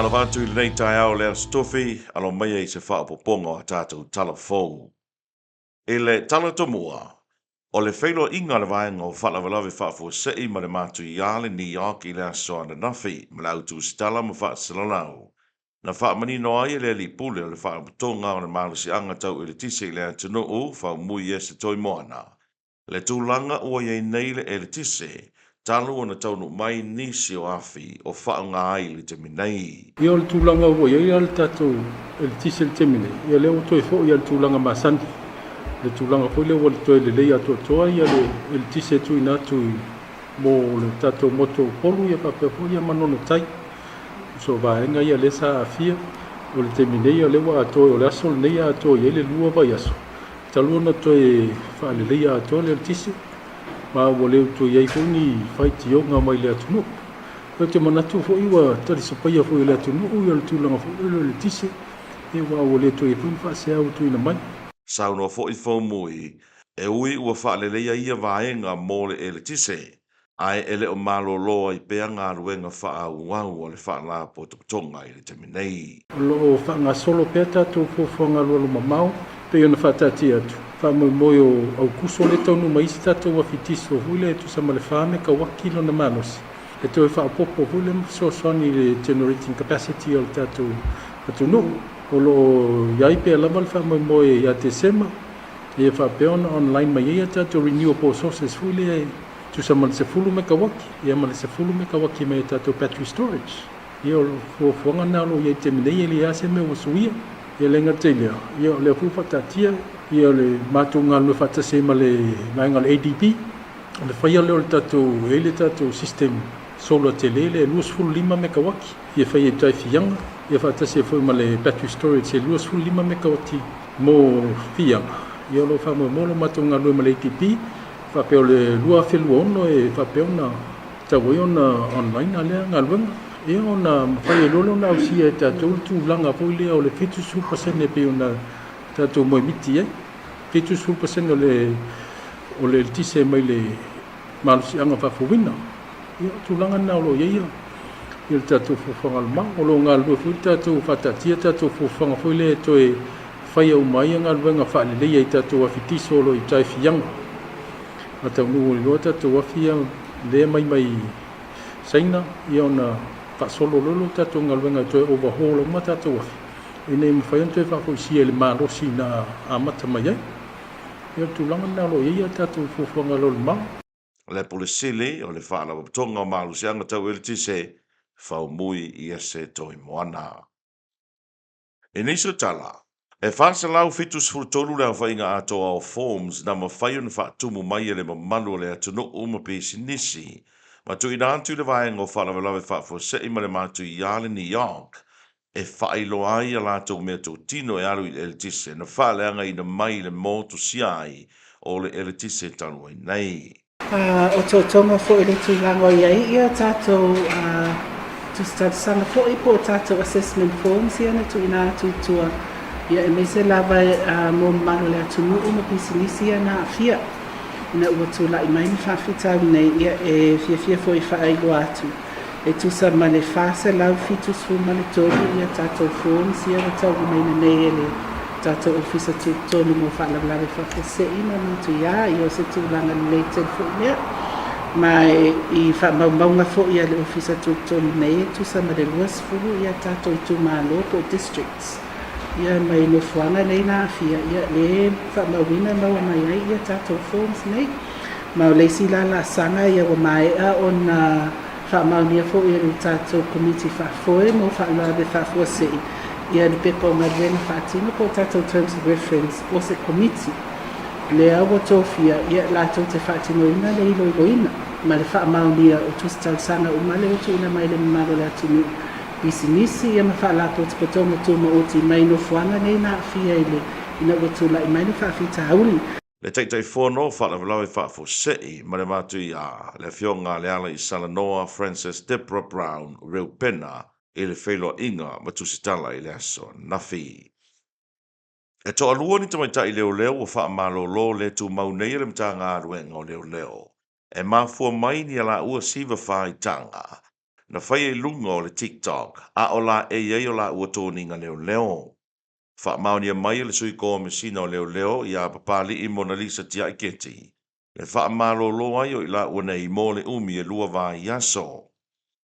Faatalofa atu i lenei taeao o le Aso Tofi, alo maia i se faaopoopoga o a tatou tala fou. I le tala tomua, o le feiloaiga a le Vaega o Faalavelave Faafuasei ma le Matuiā le NEOC i le aso ananafi ma le au tusitala ma faasalalau. Na faamanino ai e le Alii Pule o le Faalapotopotoga o le Malosiaga Tau Eletise i le atunuu, Faumui Ese Toimoana, le tulaga ua i ai nei le eletise talu ona taunuu mai nisi o afi o faaaoga ai i le taimi nei. Ia o le tulaga ua i ai le tatou eletise i le taimi nei, ia lea ua toe foi lava i le tulaga masani, le tulaga foi lea ua toe lelei atoatoa le eletise e tuuina atu mo le tatou motu o Upolu ia faapea foi Manono Tai. So vaega ia lea sa aafia, o le taimi nei o lea ua atoa, o le aso lenei e atoa i ai le 2 vaiaso talu ona toe faaleleia atoa le eletise, ma ua le toe i ai foi ni faitioga mai le atunuu. Ou te manatu foi ua talisapaia foi e le atunuu ia le tulaga foi lea o le eletise, aua ua le toe i ai foi ni faasea ua tuuina mai. Saunoa foi Faumui, e ui ua faaleleia ia vaega mo le eletise, ae e le o malolo ai pea galuega faaauau a le Faalapotopotoga i le taimi nei. O lo o faagasolo pea tatou fuafuaga alualumamao e pei ona faataatia atu, faamoemoe o Aukuso lea e taunuu mai ai se tatou afi diesel foi lea e tusa ma le 4 mekauati lona malosi e toe faaopoopo foi lea ma fesoasoani i le generating capacity o le tatou atunuu. O lo o i ai pea lava le faamoemoe ia Tesema ia faapea ona online mai ai a tatou renewable sources foi lea e tusa ma le 10 mekauati, ia ma le 10 mekauati mai a tatou battery storage. Ia o fuafuaga na o lo o i ai i le taimi nei, e leai lava se mea ua suia. Ia le gata i lea, ia o lea foi ua faataatia ia le matou galulue faatasi ai ma le vaega o le ADB, o le faia lea o le tatou, e i ai le tatou system solar tele lea e 25 mekauati, ia faia i tai Fiaga, ia faatasi ai foi ma le battery storage e 25 mekauati mo Fiaga. Ia o lo o faamoemoe lo matou galulue ma le ADB, faapea o le 2026 e faapea ona tatau ai ona online lea galuega. Ia ona mafai ai loa lea ona ausia e tatou le tulaga foi lea o le 70% e pei ona tatou moemiti ai. 70% o le o le eletise mai le malosiaga faafouina. Ia o tulaga na o lo o i ai ia le tatou fuafuaga alualumamao. O lo o galulue foi le tatou faataatia tatou fuafuaga foi lea e toe faia uma ai galuega faaleleia i tatou afi diesel o lo o i uta i Fiaga. A taunuu ai loa tatou afi ia lea mai mai Saina, ia ona faasolo loa lea o tatou galuega e toe overhaul uma tatou afi, ina ia mafai ona toe faafoisia i le malosi na amata mai ai. Ia o le tulaga lena o lo o i ai a tatou fuafuaga alualumamao. Le Pule Sili o le Faalapotopotoga o Malosiaga Tau Eletise, Faumui Iese Toimoana. I nisi o tala, e 473 le aofaiga atoa o forms na mafai ona faatumu mai e le mamalu o le atunuu ma pisinisi ma tuuina atu i le Vaega o Faalavelave Faafuasei ma le Matuiā le NEOC e faailoa ai a latou meatotino e alu i le eletise na faaleagaina mai i le motusia ai o le eletise talu ai nei. Otootoga foi i le tulaga o i ai ia tatou tusi talosaga foi po o tatou assessment forms ia na tuuina atu i tua, ia aemaise lava mo mamalu o le atunuu ma pisinisi ia na aafia ina ua tulai mai le faafitauli nei, ia e fiafia foi e faailoa atu e tusa ma le 473 ia tatou forms ia ua taulimaina nei e le tatou Ofisa Tutotonu mo Faalavelave Faafuasei ma Matuia, ia o se tulaga lelei tele foi lea. Ma i faamaumauga foi a le Ofisa Tutotonu nei e tusa ma le 20 ia tatou itumalo po o districts ia mai nofoaga nei na aafia, ia le faamauina maua mai ai ia tatou forms nei. Ma o le isi la laasaga ia ua maea ona faamaonia foi e le tatou Komiti Faafoe mo Faalavelave Faafuasei ia le pepa o galuega faatino po o tatou Terms of Reference o se Komiti lea ua tofia ia latou te faatinoina le iloiloina ma le faamaonia o tusi talosaga uma lea ua tuuina mai i le mamalu o le atunuu, pisinisi ia ma faalapotopotoga tumaoti mai nofoaga nei na aafia i le ina ua tulai mai le faafitauli. Le Taitaifono o Faalavelave Faafuasei ma le Matuia, le Afioga a Lealaisalanoa Frances Deborah Brown Reupena i le feiloaiga ma tusitala i le aso ananafi. E toalua ni tamaitai leoleo ua faamalolo le tumau nei e le Matagaluega o Leoleo e mafua mai ni a laua siva faitaga. na faia i luga o le TikTok a o laei ai o laua toniga leoleo. Faamaonia mai e le Sui Komesina o Leoleo ia Papali'i Monalisa Tiaiketi le faamalolo ai o i laua nei mo le umi e lua vaiaso.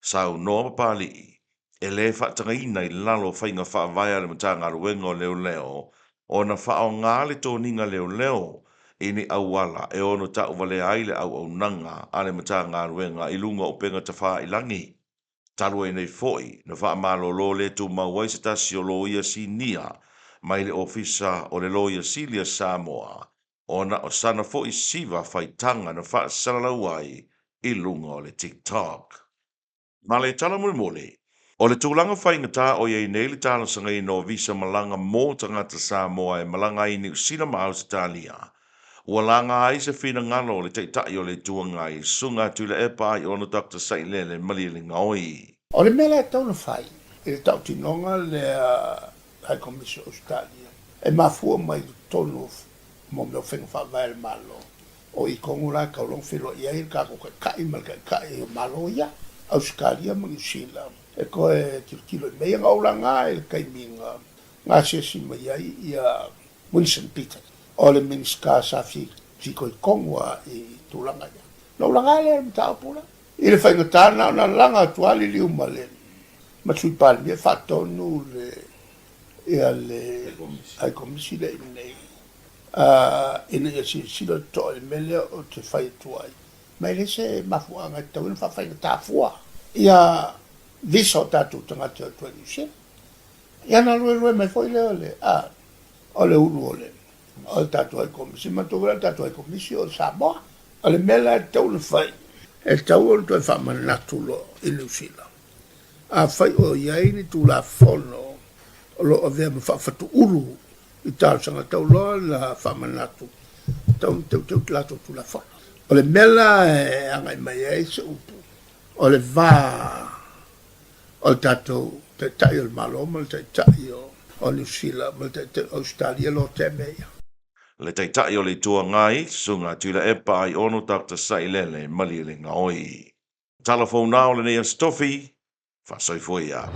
Saunoa Papali'i, e le faatagaina i lalo o faiga faavae a le Matagaluega o Leoleo ona faaaoga le toniga leoleo i ni auala e ono tauvalea ai le auaunaga a le Matagaluega i luga o upega tafailangi. Talu ai nei foi na faamalolo le tumau ai se tasi o loia sinia mai le Ofisa o le Loia Sili a Samoa ona o sana foi siva faitaga na faasalalau ai i luga o le TikTok. Ma le tala mulimuli, o le tulaga faigata o i ai nei le talosagaina o visa malaga mo tagata Samoa e malaga ai i Niu Sila ma Ausetalia, ua laga ai se finagalo o le Taitai o le Itu Agai, Susuga Tuilaepa Aiono Doctor Sailele Malielegaoi. O le mea la e tatau ona fai i le tautinoga lea High Commission o Ausetalia e mafua mai i totonu o mea o faiga faavae a le Malo, O i tonu la e tatau ona feiloai ai le tatou Taitai ma le Taitai o Malo ia, Ausetalia ma Niu Sila, e toe tilotilo i mea ia. Na ou laga i le taimi na asiasi mai ai ia Winston Peters, o le Minisita sa fitoitonu lava i tulaga ia. Na ou laga lea i le mataupu lea. I le faigata na ona laga atu lava liliu ma le ma le Sui Palemia e faatonu le ia le High Komisi lea i inei ina ia silasila totoa i le mea lea ou te fai atu ai, ma e leai se mafuaaga e tatau ai ona faafaigata fua ia visa o tatou tagata e o atu ai i Niu Sila. Ia ona luelue mai foi lea o le, a, o le ulu o le, o le tatou High Komisi. Manatua foi la le tatou High Komisi o Samoa. O le mea la e tatau ona fai, e tatau ona toe faamanatu loa i Niu Sila. Afai o i ai ni Tulafono o lo o avea ma faafatuulu i talosaga tauloa na faamanatu tau na teuteu te latou Tulafono. O le mea la e agai mai ai se upu, o le va o le tatou Taitai o le Malo ma le Taitai o Niu Sila ma le Taitai o Ausetalia lotea mea ia. Le Taitai o le Itu Agai, Susuga Tuilaepa Aiono Doctor Sailele Malielegaoi. Tala fou na o lenei Aso Tofi, faasoifua ia.